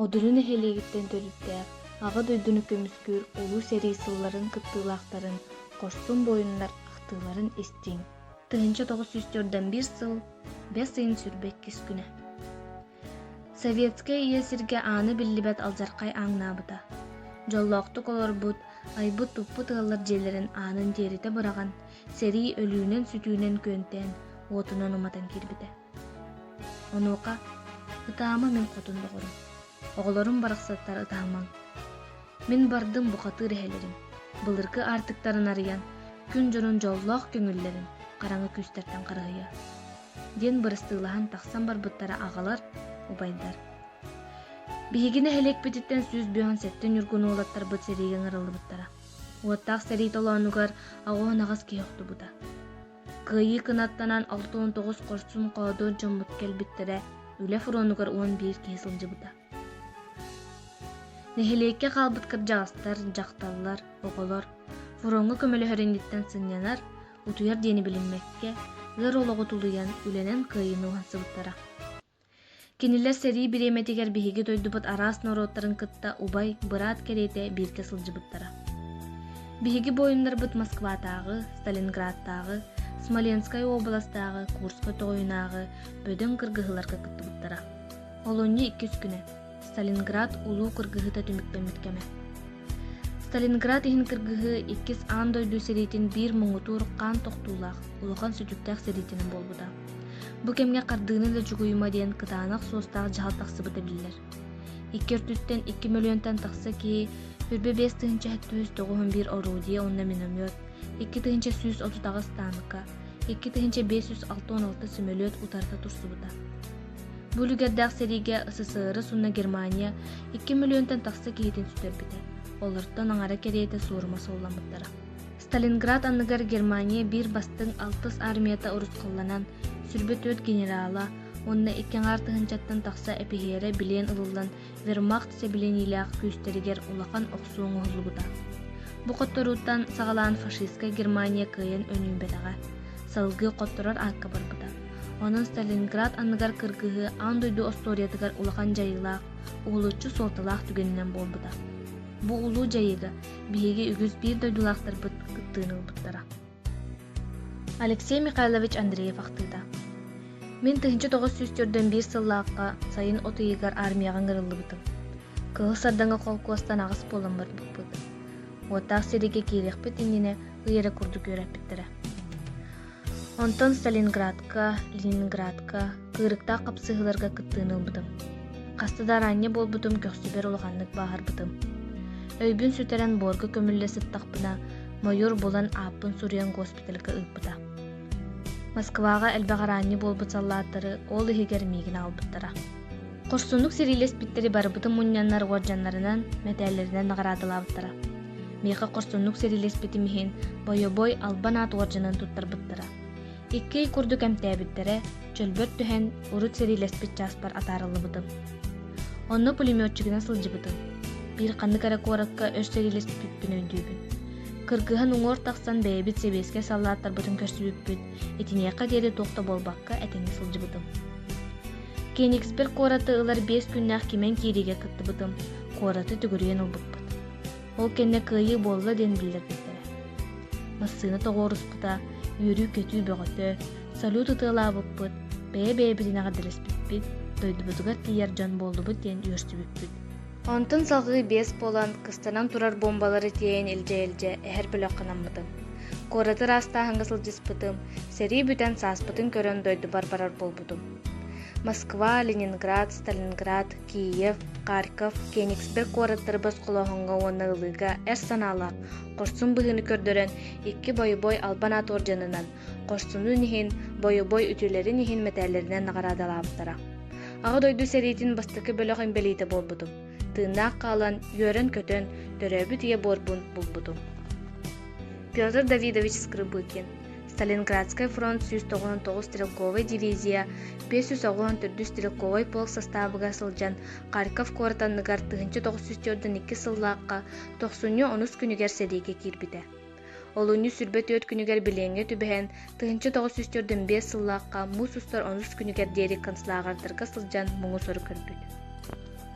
Одуну нэһилиэгиттэн төрүттээх Аҕа дойдуну көмүскүүр Улуу сэрии сылларын кыттыылаахтарын хорсун буойуннар ахтыыларын истиҥ. 1941 сыл бэс ыйын 22 күнэ. Советскай ийэ сиргэ ааны биллибэт алдьархай ааҥнаабыта. Дьоллоохтук олорбут, айбыт-туппут ыаллар дьиэлэрин аанын тиэритэ быраҕан, сэрии өлүүнэн-сүтүүнэн күөнтээн, уотунан уматан киирбитэ. Онуоха «Ытаама мин хотун доҕорум, оҕолорум барахсаттар ытаамаҥ. Мин бардым бухатыыр эһэлэрим, былыргы аартыктарын арыйан, күн дьонун дьоллоох көҥүллэрин хараҥа күүстэртэн харыһыйа» диэн бырастыылаһан тахсан барбыттара аҕалар, убайдар. Биһиги нэһилиэкпититтэн 157 ньургун уолаттарбыт сэриигэ ыҥырыллыбыттара. Уоттаах сэрии толоонугар 88 киһи охтубута. Кыайыы кынаттанан 69 хорсун-хоодуот дьоммут кэлбиттэрэ, үлэ фронугар 11 киһи сылдьыбыта. Нэһилиэккэ хаалбыт кырдьаҕастар, дьахталлар, оҕолор фроҥҥа көмөлөһөр инниттэн сынньанар, утуйар диэни билиммэккэ, ыар олоҕу тулуйан, үлэнэн кыайыыны уһансыбыттара. Кинилэр сэрии бириэмэтигэр биһиги дойдубут араас норуоттарын кытта убай, быраат кэриэтэ бииргэ сылдьыбыттара. Биһиги буойуннарбыт Москватааҕы, Сталинградтааҕы, Смоленскай уобаластааҕы, Курскай тоҕойунааҕы бөдөҥ кыргыһыыларга кыттыбыттара. Олунньу иккис күнэ Сталинград улуу кыргыһыыта түмүктэммит кэмэ. Сталинград иһин кыргыһыы Иккис аан дойду сэриитин биир муҥутуур хаан тохтуулаах, улахан сүтүктээх сэриитинэн буолбута. Бу кэмҥэ хардыыны да чугуйума диэн кытаанах суостаах дьаһал тахсыбыта биллэр. Икки өртүттэн 2 мөлүйүөнтэн тахса киһи 25 791 орудие уонна миномет, 2138 таанка, 2566 сөмөлүөт утарыта турсубута. Бу үлүгэрдээх сэриигэ СССР уонна Германия 2 мөлүйүөнтэн тахса киһитин сүтэрбитэ, олортон аҥара кэриэтэ суорума суолламмыттара. Сталинград анныгар Германия биир бастыҥ алтыс армията урусхалланан, 24 генерала уонна икки аҥаар тыһыынчаттан тахса эпиһиэрэ билиэн ылыллан вермахт сэбилэниилээх күүстэригэр улахан охсуу оҥоһуллубута. Бу хотторууттан саҕалаан фашистскай Германия кыайан өнүйбэтэҕэ, салгыы хотторор аакка барбыта. Онон Сталинград анныгар кыргыһыы аан дойду остуоруйатыгар улахан дьайыылаах, уһулуччу суолталаах түгэнинэн буолбута. Бу улуу дьайыыга биһиги үгүс биир дойдулаахтарбыт кыттыыны ылбыттара. Алексей Михайлович Андреев ахтыыта Мин 1941 сыллаахха сайын от ыйыгар армияҕа ыҥырыллыбытым. Кыһыл Сардаҥа холкуостан аҕыс буолан барбыппыт. Уоттаах сэриигэ киириэхпит иннинэ ый эрэ курдук үөрэппиттэрэ. Онтон Сталинградка, Ленинградка кыырыктаах хапсыһыыларга кыттыыны ылбытым. Хаста да араанньа буолбутум көхсүбэр улаханнык бааһырбытым. Өйбүн сүтэрэн буорга көмүллэ сыттахпына, мойуор булан ааппын суруйан госпитальга ыыппыта. Москваҕа элбэх араанньы буолбут саллааттары ол иһигэр миигин аҕалбыттара. Хорсуннук сэриилэспиттэри барыбытын мунньаннар уордьаннарынан, мэтээллэринэн наҕараадалаабыттара. Миэхэ хорсуннук сэриилэспитим иһин бойобуой албан аат уордьанын туттарбыттара. Икки ый курдук эмтээбиттэрэ, чөлбөр түһэн, урут сэриилэспит чааспар атаарыллыбытым. Онно пулеметчигынан сылдьыбытым. Биир ханнык эрэ куоракка өр сэриилэспиппин өйдүүбүн. Кыргыһан уҥуор тахсан бэйэбит сэбиэскэй саллааттарбытын көрсүбүппүт, итиниэхэ диэри туох да буолбакка этэҥҥэ сылдьыбытым. Кенигсберг куораты ылар биэс күннээх кимэн киириигэ кыттыбытым, куораты төгүрүйэн ылбыппыт. Ол кэннэ кыайыы буолла диэн биллэрбиттэрэ. Массыына тоҕуоруспута, үөрүү-көтүү бөҕөтө, салют ытыалаабыппыт, бэйэ-бэйэбитин эҕэрдэлэспиппит, дойдубутугар тиийэр дьон буоллубут диэн үөрсүбүппүт. Онтон салҕыы биэс буолан, кыстанан турар буомбалары тиэйэн илдьэ-илдьэ эһэр бөлөххө анаммытым. Куораты ыраастааһыҥҥа сылдьыспытым, сэрии бүтэн сааспытын көрөн дойдубар барар буолбутум. Москва, Ленинград, Сталинград, Киев, Харьков, Кенигсберг куораттары босхолооһуҥҥа уонна ылыыга эр санаалаах, хорсун быһыыны көрдөрөн икки бойобуой албан аат уордьанынан, хорсунун иһин, бойобуой үтүөлэрин иһин мэтээллэринэн наҕараадалаабыттара. Аҕа дойду сэриитин бастакы бөлөх инбэлиитэ буолбутум. Тыыннаах хаалан, үөрэн-көтөн, төрөөбүт ийэ буорбун булбутум. Петр Давидович Скрыбыкин Сталинградскай фронт 199 стрелковай дивизия 594 стрелковай полк састаабыгар сылдьан Харьков куорат анныгар 1942 сыллаахха тохсунньу онус күнүгэр сэриигэ киирбитэ. Олунньу 24 күнүгэр билиэҥҥэ түбэһэн 1945 сыллаахха муус устар онус күнүгэр диэри концлааҕырдарга сылдьан муҥу-сору көрбүт.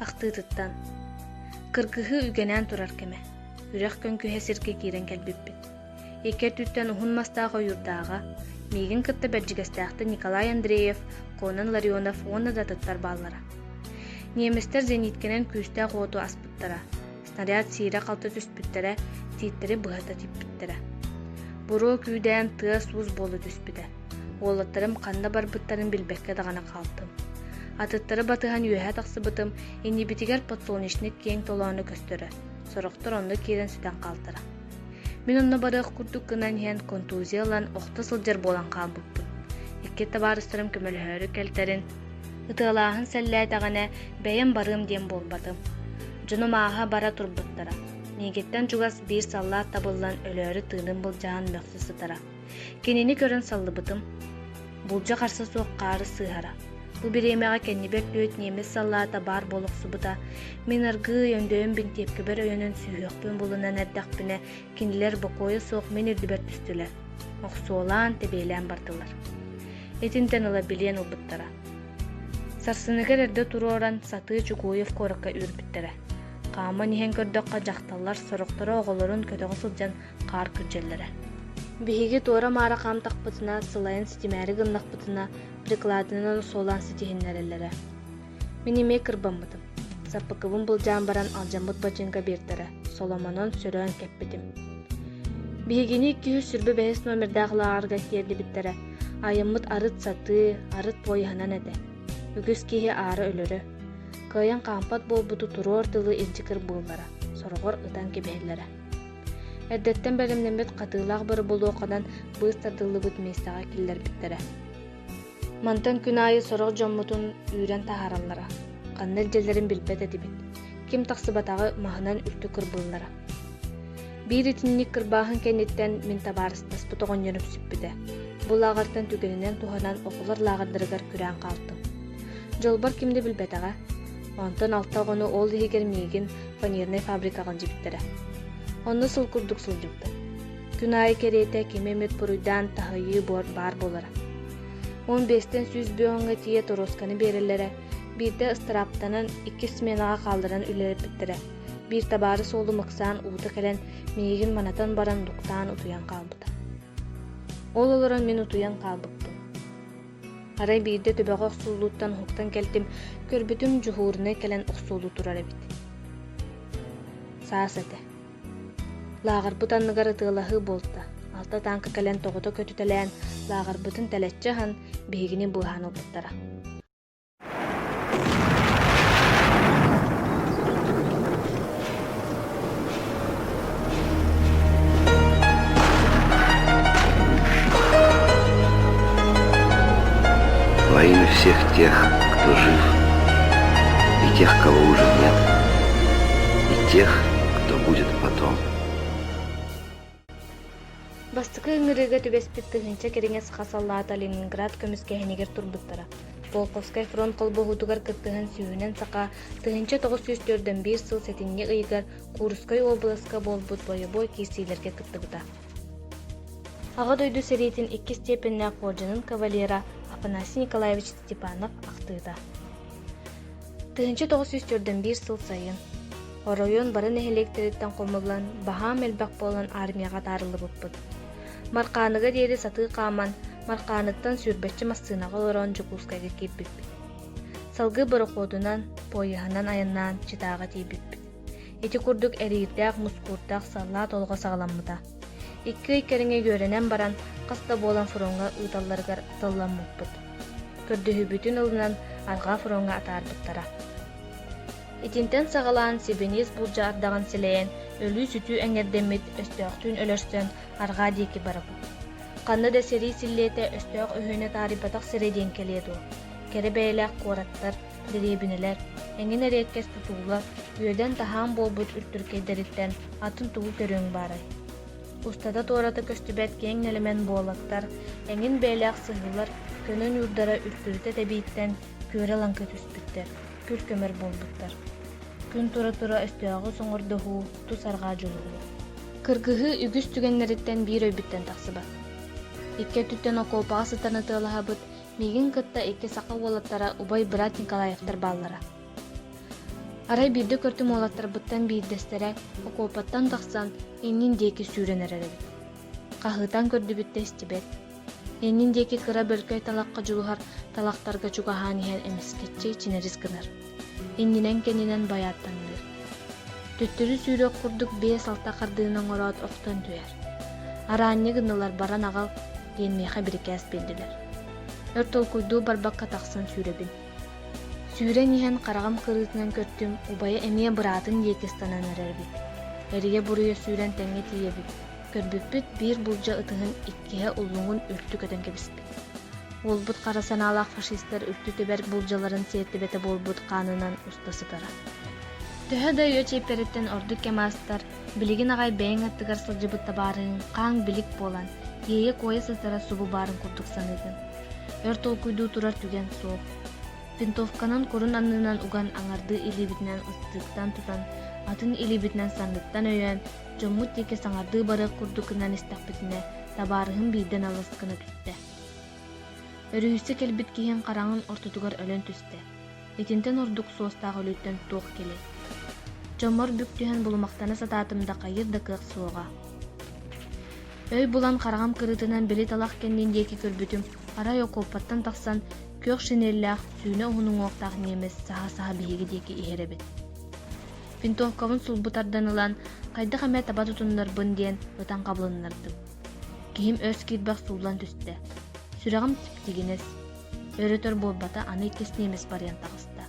Ахтыытыттан Кыргыһыы үгэнээн турар кэмэ. Үрэх көҥкүһэ сиргэ киирэн кэлбиппит. Икки өттүттэн уһун мастаах ойуурдааҕа, миигин кытта Бэрдьигэстээхтэн Николай Андреев, Конан Ларионов уонна да атыттар бааллара. Немецтэр зениткэнэн күүстээх уоту аспыттара, снаряд сиирэ-халты түспүттэрэ, тииттэри быһата типпиттэрэ. Буруо күүдээн тыас-уус буола түспүтэ. Уолаттарым ханна барбыттарын билбэккэ даҕаны хаалтым. Атыттары батыһан үөһэ тахсыбытым, иннибитигэр подсолнечник киэҥ толооно көстөрө, сорохтор онно киирэн сүтэн хаалтара. Мин онно барыах курдук гынан иһэн контузия ылан охто сылдьар буолан хаалбыппын. Икки табаарыстарым көмөлөһөөрү кэлтэрин, ытыалааһын сэллээтэҕинэ бэйэм барыам диэн буолбатым. Дьонум ааһа бара турбуттара. Миигиттэн чугас биир саллаат табыллан өлөөрү тыынын былдьаһан мөхсө сытара. Кинини көрөн саллыбытым. Булдьа харса суох хаары сыыһара. Бу бириэмэҕэ кэннибэр түөрт немец саллаата баар буола охсубута. Мин аргыый өндөйөн бинтиэпкэбэр өйөнөн сүһүөхпүн булунан эрдэхпинэ, кинилэр бокуойа суох мин үрдүбэр түстүлэр. Охсуолаан, тэбиэлээн бардылар. Итинтэн ыла билиэн ылбыттара. Сарсыныгар эрдэ туруоран сатыы Чугуев куоракка үүрбүттэрэ. Хааман иһэн көрдөххө дьахталлар сорохторо оҕолорун көтөҕө сылдьан хаар күрдьэллэрэ. Биһиги туора-маара хаамтахпытына, сылайан ситимээри гыннахпытына, прикладынан суолаан ситиһиннэрэллэрэ. Мин эмиэ кырбаммытым. Саппыкыбын былдьаан баран алдьаммыт бачыыҥка биэртэрэ, соломонон сөрөөн кэппитим. Биһигини 225 номердаах лааҕырга тиэрдибиттэрэ. Айаммыт арыт сатыы, арыт поеһынан этэ. Үгүс киһи аара өлөрө. Кыайан хаампат буолбуту туруор дылы илдьи кырбыыллара, сороҕор ытан кэбиһэллэрэ. Эрдэттэн бэлэмнэммит хатыылаах боробулуоханан быыс тардыллыбыт миэстэҕэ киллэрбиттэрэ. Мантан күн аайы сорох дьоммутун үүрэн таһаараллара, ханна илдьэллэрин билбэт этибит, ким тахсыбатаҕы маһынан үлтү кырбыыллара. Биир итинник кырбааһын кэнниттэн мин табаарыстаспыт оҕонньорум сүппүтэ. Бу лааҕыртан түгэнинэн туһанан оҕолор лааҕырдарыгар күрээн хаалтым. Дьолбор ким да билбэтэҕэ. Онтон алта оҕону ол иһигэр миигин фанернай фабрикаҕа илдьибиттэрэ. Онно сыл курдук сылдьыбытым. Күн аайы кэриэтэ кими эмит буруйдаан таһыйыы баар буолара. 15-тэн 105 ҥа тиийэ торуосканы биэрэллэрэ, биирдэ ыстырааптанан иккис сменаҕа хаалларан үлэлэппиттэрэ. Биир табаарыс уолум ыксаан уута кэлэн миигин манатан баран нуктаан утуйан хаалбыта. Ол олорон мин утуйан хаалбыппын. Арай биирдэ төбөҕө охсуллууттан уһуктан кэлтим, көрбүтүм дьуһуурунай кэлэн охсуолуу турар эбит. Саас этэ. Лааҕырбыт анныгар ытыалаһыы буолта. Алта тааҥка кэлэн тоҕута көтүтэлээн, лааҕырбытын тэлэччи аһан, биһигини быыһаан ылбыттара. Во имя всех тех, кто жив, и тех, кого уже нет, и тех, кто будет потом. Бастакы ыҥырыыга түбэспит тыһыынча кэриҥэ саха саллаата Ленинград көмүскэһинигэр турбуттара. Волховскай фронт холбоһуутугар кыттыһан сүүһүнэн саха 1941 сыл сэтинньи ыйыгар Курскай уобаласка буолбут бойобуой киирсиилэргэ кыттыбыта. Аҕа дойду сэриитин иккис степеннээх уордьанын кавалера Афанасий Николаевич Степанов ахтыыта. 1941 сыл сайын оройуон бары нэһилиэктэриттэн хомуллан, баһаам элбэх буолан армияҕа атаарыллыбыппыт. Мархааныга диэри сатыы хааман, Мархааныттан сүүрбэччэ массыынаҕа олорон Дьокуускайга киирбиппит. Салгыы борохуотунан, поеһынан айаннаан Читаҕа тиийбиппит. Ити курдук эриирдээх, мускуурдаах саллаат олоҕо саҕаламмыта. Икки ый кэриҥэ үөрэнэн баран, хас да буолан фроҥҥа ыыталларыгар тылламмыппыт. Көрдөһүүбүтүн ылынан, арҕаа фроҥҥа атаарбыттара. Итинтэн саҕалаан сибиниэс булдьа ардаҕын силэйэн, өлүү-сүтүү эҥэрдэммит өстөөхтүүн өлөрсөн, арҕаа диэки барабыт. Ханна да сэрии силлиэтэ өстөөх өһүөнэ таарыйбатах сирэ диэн кэлиэ дуо? Кэрэ бэйэлээх куораттар, дэриэбинэлэр, эҥин эриэккэс тутуулар, үөдэн-таһаан буолбут үлтүркэйдэриттэн атын тугу көрүөҥ баарай? Устата-туората көстүбэт киэҥ нэлэмэн буолактар, эҥин бэйэлээх сыһыылар көнө ньуурдара үлтүрүтэ тэбииттэн күөрэ-лаҥкы түспүттэр, күл-көмөр буолбуттар. Күн тура-тура өстөөҕү соҥордоһуу, тус арҕаа дьулуһуу. Кыргыһыы үгүс түгэннэриттэн биир өйбүттэн тахсыбат. Икки өттүттэн окуопаҕа сытан ытыалаһабыт, Миигин кытта икки саха уолаттара убай-быраат Николаевтар бааллара. Арай биирдэ көртүм уолаттарбыттан биирдэстэрэ окуопаттан тахсан иннин диэки сүүрэн эрэр эбит. Хаһыытаан көрдүбүт да истибэт. Иннин диэки кыра бөлкөй талахха дьулуһар талахтарга чугаһаан иһэн эмискэччи чинэрис гынар. Иннинэн-кэннинэн байааттаҥныыр. Төттөрү сүүрүөх курдук биэс-алта хардыыны оҥороот охтон түһэр. Араанньы гыннылар баран аҕал диэн миэхэ бирикээс биэрдилэр. Өр толкуйдуу барбакка тахсан сүүрэбин. Сүүрэн иһэн хараҕым кырыытынан көртүм, убайа эмиэ быраатын диэки ыстанан эрэр эбит. Эрийэ-буруйа сүүрэн тэҥҥэ тиийэбит. Көрбүппүт биир булдьа ытыһын иккиһэ уллуҥун үлтү көтөн кэбиспит. Уолбут хара санаалаах фашистар үлтү тэбэр булдьаларын сиэртибэтэ буолбут хаанынан уста сытара. Төһө да үйэ чиэппэриттэн ордук кэм аастар, билигин аҕай бэйэҥ аттыгар сылдьыбыт табаарыһыҥ хааҥ-билик буолан, тиэйэ-куойа сытара субу баарын курдук саныыгын. Өр толкуйдуу турар түгэн суох. Винтовканан курун аннынан уган аҥардыы илиибитинэн ыстыыктан тутан, атын илиибитинэн санныттан өйөөн, дьоммут диэки саҥардыы барыах курдук гынан истэхпитинэ, табаарыһым биирдэ налыс гына түстэ. Өрүһүсэ кэлбит киһиҥ хараҥын ортотугар өлөн түстэ. Итинтэн ордук суостаах өлүүттэн туох кэлиэй? Дьоммор бүк түһэн булумахтана сатаатым да хайыыр да кыах суоҕа. Өй булан хараҕым кырыытынан били талах кэннин диэки көрбүтүм, арай окуоппаттан тахсан күөх шинеллээх, сүүнэ уһун уҥуохтаах немец саһа-саһа биһиги диэки иһэр эбит. Винтовкабын сулбу тардан ылан, хайдах эмэ таба тутуннарбын диэн ытан хабылыннардым. Киһим өс киирбэх сууллан түстэ. Сүрэҕим тип-тигинэс. Өр-өтөр буолбата аны иккис немец барыйан таҕыста.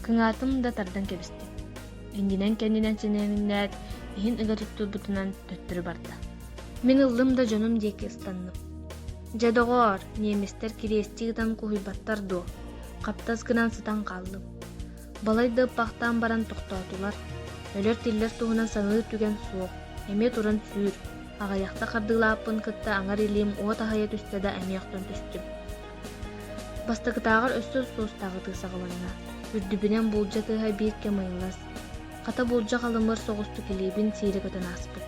Кыҥаатым да тардан кэбистим. Иннинэн-кэннинэн синэҥнээт, иһин ыга туттубутунан төттөрү барда. Мин ыллым да дьонум диэки ыстанным. Дьэ, доҕоор, немецтэр кириэстии ытан куһуйбаттар дуо? Хаптас гынан сытан хааллым. Балай да ыппахтаан баран тохтоотулар. Өлөр-тиллэр туһунан саныыр түгэн суох, эмиэ туран сүүр. Аҕыйахта хардыылааппын кытта аҥар илиим уот аһыйа түстэ да эмиэ охтон түстүм. Бастакытааҕар өссө суостаах ытыы саҕаланна. Үрдүбүнэн буулдьа тыаһа биир кэм ыйылас. Хата буулдьа халымыр соҕустук илиибин сиирэ көтөн ааспыт.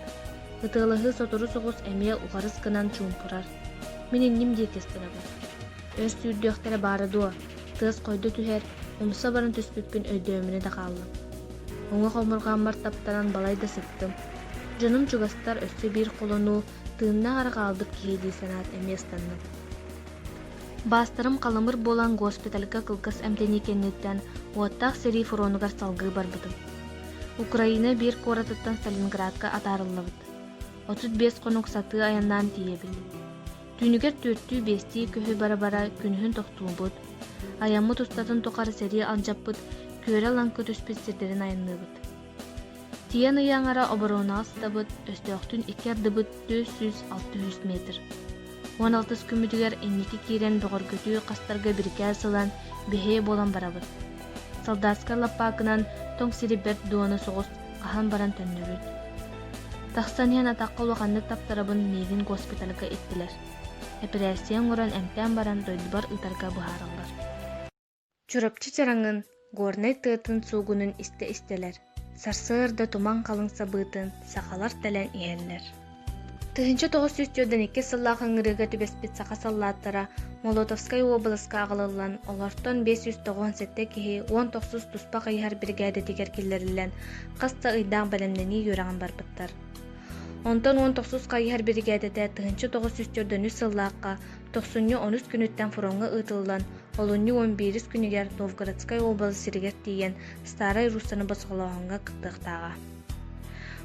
Ытыалаһыы сотору соҕус эмиэ уҕарыс гынан чуумпурар. Мин инним диэки ыстанабын. Өр сүүрдүөхтэрэ баара дуо, тыас хойдо түһэр, умса баран түспүппүн өйдөөмүнэ да хааллым. Уҥуох омурҕаммар таптаран балай да сыттым. Дьонум чугастар өссө биир холонуу, тыыннаах эрэ хаалбыт киһи дии санаат эмиэ ыстанным. Баастарым халымыр буолан госпитальга кылгас эмтэнии кэнниттэн уоттаах сэрии фронугар салгыы барбытым. Украина биир куоратыттан Сталинградка атаарыллыбыт. 35 хонук сатыы айаннаан тиийэбит. Түүнүгэр түөртүү-биэстии көһү бара-бара күнүһүн тохтуубут. Айаммыт устатын тухары сэрии алдьаппыт, күөрэ-лаҥкы түспүт сирдэрин айанныыбыт. Тиийэн ый аҥара оборонаҕа сытабыт, өстөөхтүүн икки ардыбыт 400-600 метр. 16 күммүтүгэр инники киирэн бөҕөргөтүү хастарга бирикээс ылан, биһиэ буолан барабыт. Солдатскай лаппаакынан тоҥ сири бэрт дуона соҕус хаһан баран төннөбүт. Тахсан иһэн атахха улаханнык таптарабын миигин госпитальга иттилэр. Эпэрээссийэ оҥорон эмтээн баран дойдубар ыытарга быһаараллар. Чурапчы чараҥын, Горнай тыатын суугунун истэ-истэлэр, сарсыарда туман халыҥ сабыытын сахалар тэлэн иһэллэр. 1942 сыллаах ыҥырыыга түбэспит саха саллааттара Молотовскай уобаласка аҕалыллан, олортон 597 киһи 19 туспа хайыһар биригээдэтигэр киллэриллэн, хас да ыйдаах бэлэмнэнии үөрэҕин барбыттар. Онтон 19 хайыһар биригээдэтэ 1943 сыллаахха тохсунньу онус күнүттэн фроҥҥа ыытыллан, олунньу 11 күнүгэр Новгородскай уобалас сиригэр тиийэн Старай Руссаны босхолооһуҥҥа кыттыахтааҕа.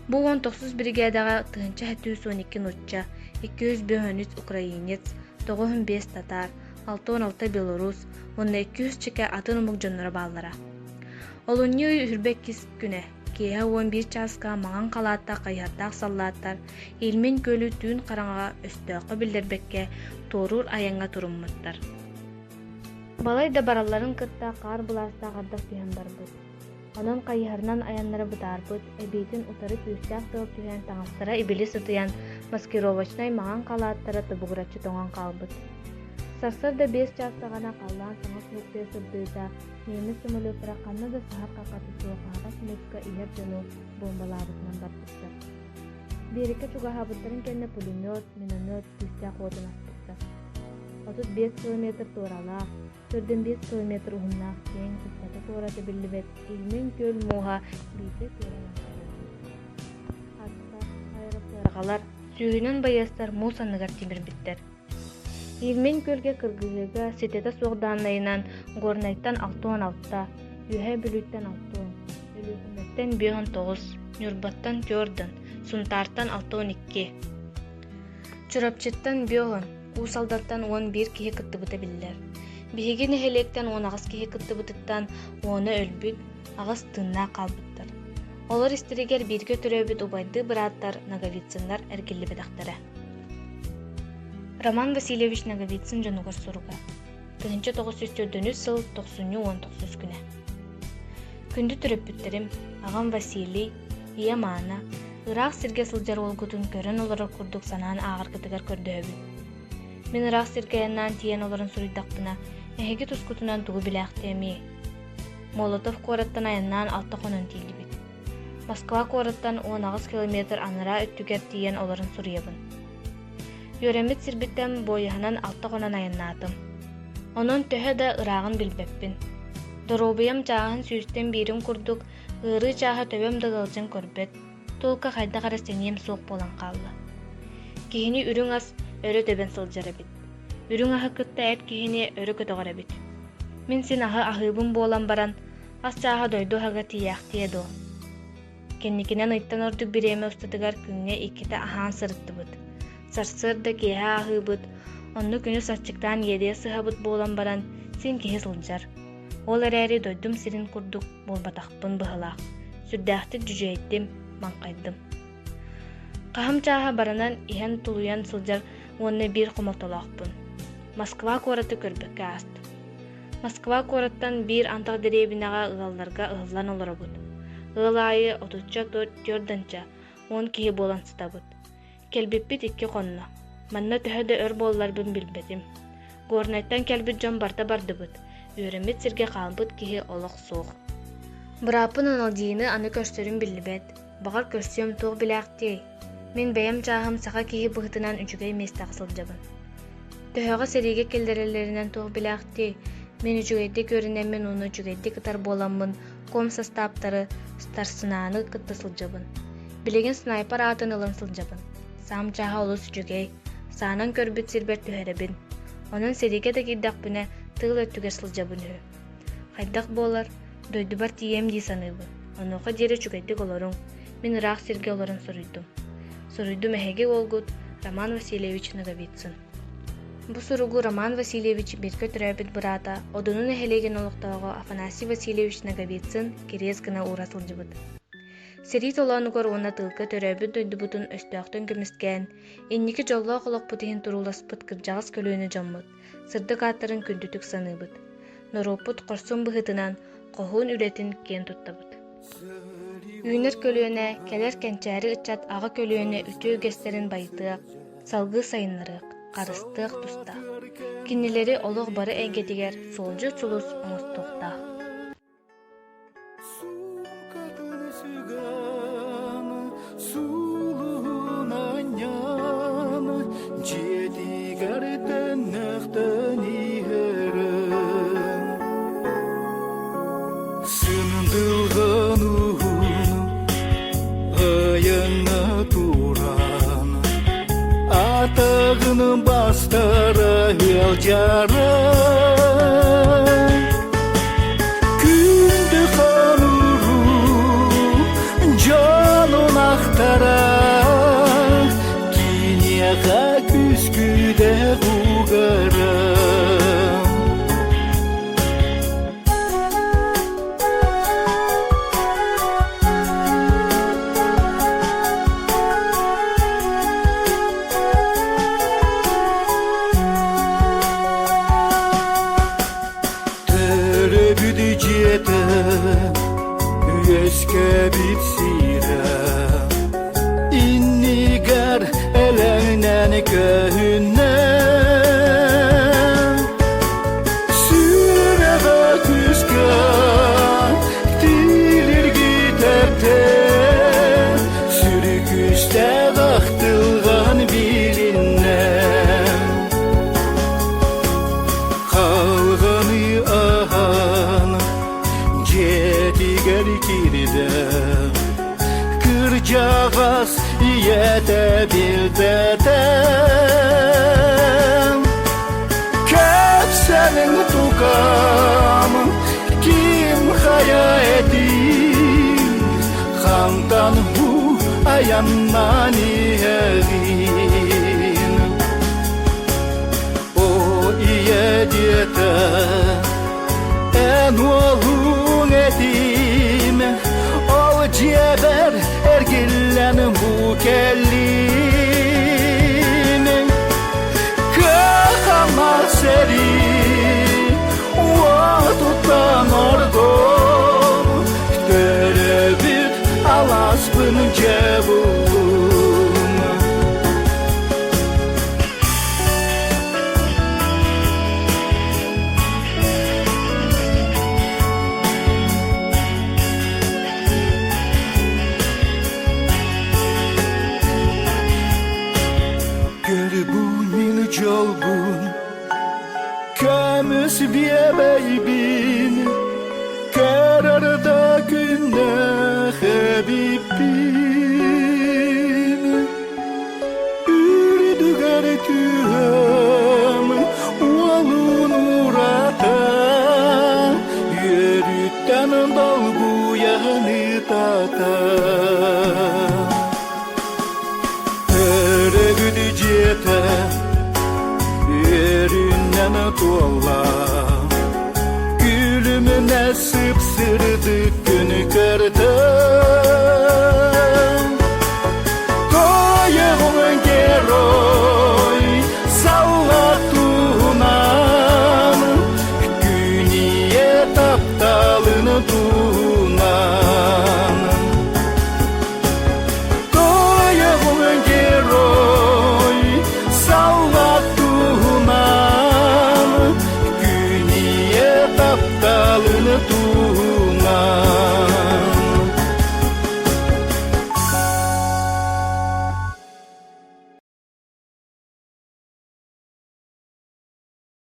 Бу 19 биригээдэҕэ 1712 нуучча, 253 украинец, 95 татаар, 66 белорус уонна 200 чэкэ атын омук дьонноро бааллара. Олунньу ый 22 күнэ, киэһэ 11 чааска маҥан халааттаах хайыһардаах саллааттар Ильмень күөлү түүн хараҥаҕа өстөөххө биллэрбэккэ туоруур айаҥҥа туруммуттар. Балай да баралларын кытта хаар былаастаах ардах түһэн барбыт. Онон хайыһарынан айаннара бытаарбыт, эбиитин утары күүстээх тыал түһэн таҥастара ибили сытыйан, маскировочнай маҥан халааттара тобугураччы тоҥон хаалбыт. Сарсыарда 5 чаас саҕана халлаан саҥа суһуктуйа сырдыыта, немец самолеттара ханна да саһар хаххата суох аһаҕас мууска иһэр дьону буомбалаабытынан барбыттар. Биэрэккэ чугаһаабыттарын кэннэ пулемет, миномет күүстээх уотун аспыттар. 35 километр туоралаах, 45 километр уһуннаах киэҥ устата-туората биллибэт Ильмень күөл мууһа биирдэ күөрэнэн хаалбыт. Аттар, аэрофергалар, сүүһүнэн байыастар муус анныгар тимирбиттэр. Ильмень күөлгэ кыргыһыыга ситэтэ суох дааннайынан Горнайтан 66, Үөһээ Бүлүүттэн 60, Өлүөхүмэттэн 59, Ньурбаттан Тёрден, Сунтаартан 62, Чурапчыттан Бөҕөн, Уус Алдантан 11 киһи кыттыбыта биллэр. Биһиги нэһилиэктэн 18 киһи кыттыбытыттан уона өлбүт, аҕыс тыыннаах хаалбыттар. Олор истэригэр бииргэ төрөөбүт убайдыы бырааттар Ноговицыннар эргиллибэтэхтэрэ. Роман Васильевич Ноговицын дьонугар суруга. 1904 сыл тохсунньу 19 күнэ. Күндү төрөппүттэрим, аҕам Василий, ийэм Аана, ыраах сиргэ сылдьар уолгутун көрөн олорор курдук санаан ааҕаргытыгар көрдөһөбүн. Мин ыраах сиргэ айаннаан тиийэн олорон суруйдахпына, эһиги тускутунан тугу билээхтиэмий? Молотов куораттан айаннаан алта хонон тиийдибит. Москва куораттан 18 километр анараа өттүгэр тиийэн олорон суруйабын. Үөрэммит сирбиттэн буойаһынан алта хонон айаннаатым. Онон төһө да ырааҕын билбэппин. Доруобуйам чааһын сүүстэн биирин курдук ыарыы чааһа төбөм да ыалдьан көрбөт, тулка хайдах эрэ сэниэм суох буолан хаалла. Киһини үрүҥ ас өрө тэбэн сылдьар эбит. Үрүҥ аһы кытта эт киһини өрө көтөҕөр эбит. Мин син аһы аһыыбын буолан баран, ас чааһа дойду аһыгар тиийээхтиэ дуо? Кэнникинэн ыйтан ордук бириэмэ устатыгар күҥҥэ иккитэ аһаан сырыттыбыт. Сарсыарда киэһэ аһыыбыт, онно күнүс аччыктаан иэдэйэ сыһабыт буолан баран, син киһи сылдьар. Ол эрээри дойдум сирин курдук буолбатахпын быһыылаах, сүрдээхтик дьүдьэйдим, маҥхайдым. Хаһым чааһа баранан иһэн тулуйан сылдьар уонна биир хомолтолоохпун. Москва куораты көрбөккө аастым. Москва куораттан биир антах дэриэбинэҕэ ыалларга ыһыллан олоробут. Ыал аайы отучча түөрданча, уон киһи буолан сытабыт. Кэлбиппит икки хонно. Манна төһө да өр буолларбын билбэтим. Горнайтан кэлбит дьон барыта бардыбыт. Үөрэммит сиргэ хаалбыт киһи олох суох. Бырааппын Аналдьыйыны аны көрсөрүм биллибэт. Баҕар көрсүөм туох билээхтиэй? Мин бэйэм чааһым саха киһи быһыытынан үчүгэй миэстэҕэ сылдьабын. Төһөҕө сэриигэ киллэрэллэринэн туох билээхтиэй? Мин үчүгэйдик үөрэнэммин уонна үчүгэйдик ытар буоламмын ком састааптары, старшинаны кытта сылдьабын. Билигин снайпер аатын ылан сылдьабын. Саам чааһа олус үчүгэй, саанан көрбүт сирбэр түһэрэбин. Онон сэриигэ да киирдэхпинэ тыыл өттүгэр сылдьабын үһү. Хайдах буолар, дойдубар тиийиэм дии саныыбын. Онуоха диэри үчүгэйдик олоруҥ. Мин ыраах сиргэ олорон суруйдум. Суруйдум эһиги уолгут Роман Васильевич Ноговицын. Бу суругу Роман Васильевич бииргэ төрөөбүт быраата Одуну нэһилиэгин олохтооҕо Афанасий Васильевич Ноговицын кириэс гына уура сылдьыбыт. Сэрии толоонугар уонна тыылга төрөөбүт дойдубутун өстөөхтөн көмүскээн, инники дьоллоох олохпут иһин турууласпыт кырдьаҕас көлүөнэ дьоммут сырдык ааттарын күндүтүк саныыбыт. Норуоппут хорсун быһыытынан хоһуун үлэтин киэн туттабыт. Үүнэр көлүөнэ, кэлэр кэнчээри ыччат аҕа көлүөнэ үтүө үгэстэрин байытыах, салгыы сайыннарыах, харыстыах тустаах. Кинилэри олох бары эйгэтигэр суолдьут сулус оҥостуохтаах. Суукатын сүгэн, сулуһун анньан, дьиэтигэр төннөхтөн иһэрин. Сындылҕан уһун айаҥҥа туран, атаҕын бастара ыалдьара. Күндү хонуруу дьонун ахтара, киниэхэ күскүдэх угара. Төрөбүт дьиэтэ үөскэбит сирэ иннигэр элэҥнэн көһүннэ сүрэҕэ күүскэ тилиргитэртэ сүрүкүстээх ахтылҕан билиннэ. кырдьаҕас ийэтэ билбэтэ. Кэпсэниҥ тукам, ким хайа этиир, хантан бу айаннан иһэҕин? О ийэ диэтэ, эн уолуҥ этим, ол дьиэбэр эргиллэн бу кэллим. Кыахама сэрии уотуттан ордон, төрөөбүт алааспын дьэ буллум. Көрбүн дьолбун, көмүс биэбэйбин, көрөр да күннээх эбиппин. Үрдүгэр түһэм, уолун урата, үөрүүттэн долгуйан ытата. Өрөгүт дьиэтэ үөрүүнэн туолла, күлүмүнэ сып-сырдык күнү көрдө.